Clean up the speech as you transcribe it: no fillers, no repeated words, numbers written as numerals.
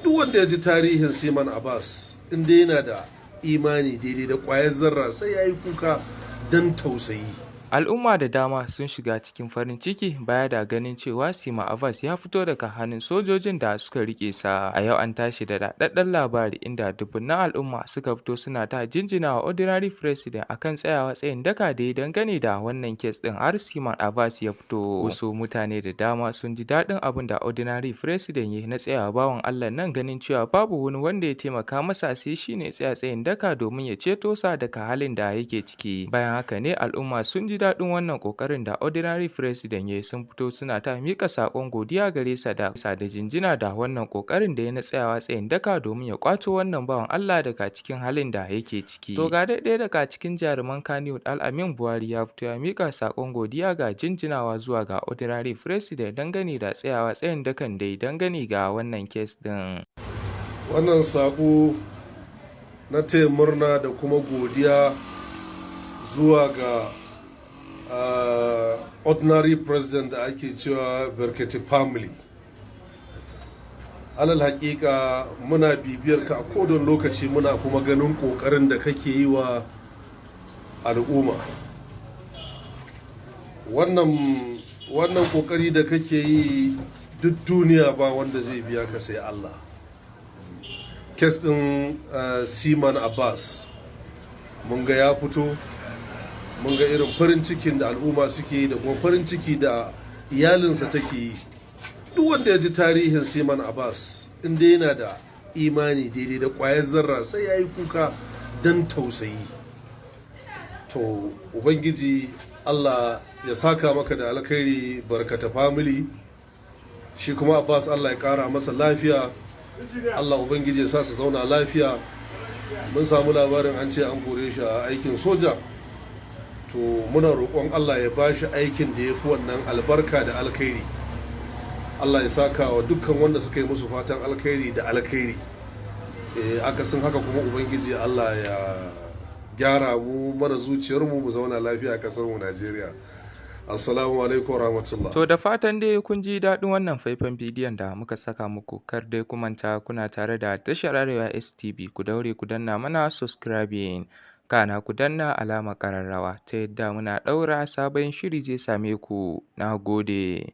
Duk wanda ya ji tarihin Seaman Abbas, inda yana da imani daidai da ƙwayar zarra, sai ya yi kuka don tausayi. Al'umma da dama sun shiga cikin farin ciki baya da ganin cewa Seaman Abbas ya fito daga hannun sojojin da suka rike sa. A yau an tashi da daɗaɗɗen labari, inda dubunnan al'umma suka fito suna ta jinjina wa Ordinary President akan tsayawa tsayin daka da ya dangane da wannan case ɗin har Seaman Abbas ya fito. Wasu mutane da dama sun ji daɗin abin da Ordinary President ya na tsayawa bawan Allah nan, ganin cewa babu wani wanda ya taimaka masa sai shi ne tsaya tsayin daka domin ya ceto sa daga halin da yake ciki. Bayan haka ne al'umma sun ji daɗin wannan ƙoƙarin da Ordinary President ya yi, sun fito suna ta miƙa saƙon godiya gare sa da jinjina da wannan ƙoƙarin da ya na tsayawa tsayin daka domin ya ƙwato wannan bawan Allah daga cikin halin da yake ciki. To, ga dai ɗaya daga cikin jaruman Kannywood, Al-Amin Buhari, ya fito ya miƙa saƙon godiya ga jinjinawa zuwa ga Ordinary President dangane da tsayawa tsayin dakan da ya dangane ga wannan case ɗin. Wannan saƙo na taya murna da kuma godiya zuwa ga Ordinary President da ake cewa Brekete Family. Alal hakika muna bibiyar ka a kodon lokaci, muna kuma ganin kokarin da kake yi wa al'umma. Wannan kokari da kake yi, duk duniya ba wanda zai biya ka sai Allah. Case din Seaman Abbas, mun ga ya fito, mun ga irin farin cikin da al'umma suke yi da kuma farin ciki da iyalinsa take yi. Duk wanda ya ji tarihin Seaman Abbas, inda yana da imani daidai da ƙwayar zarra, sai ya yi kuka don tausayi. To, Ubangiji Allah ya saka maka da alkhairi, Brekete Family. Shi kuma Abbas, Allah ya kara masa lafiya, Allah Ubangiji ya sa su zauna lafiya. Mun samu labarin an ce an kore shi a aikin soja. To, muna roƙon Allah ya ba shi aikin da ya fi wannan albarka da alkhairi. Allah ya saka wa dukkan wanda suka yi musu fatan alkhairi da alkhairi. Akasin haka kuma, Ubangiji Allah ya gyara mu mana zuciyarmu, mu zauna lafiya a ƙasar mu Najeriya. Assalamu alaikum warahmatullah. To, da fatan dai kun ji daɗin wannan faifan bidiyon da muka saka muku. Kar dai ku manta, kuna tare da tashar Arewa STV. Ku daure ku danna mana subscribing, kana ku danna alamar ƙararrawa ta yadda muna ɗaura sabon shiri zai same ku. Na gode.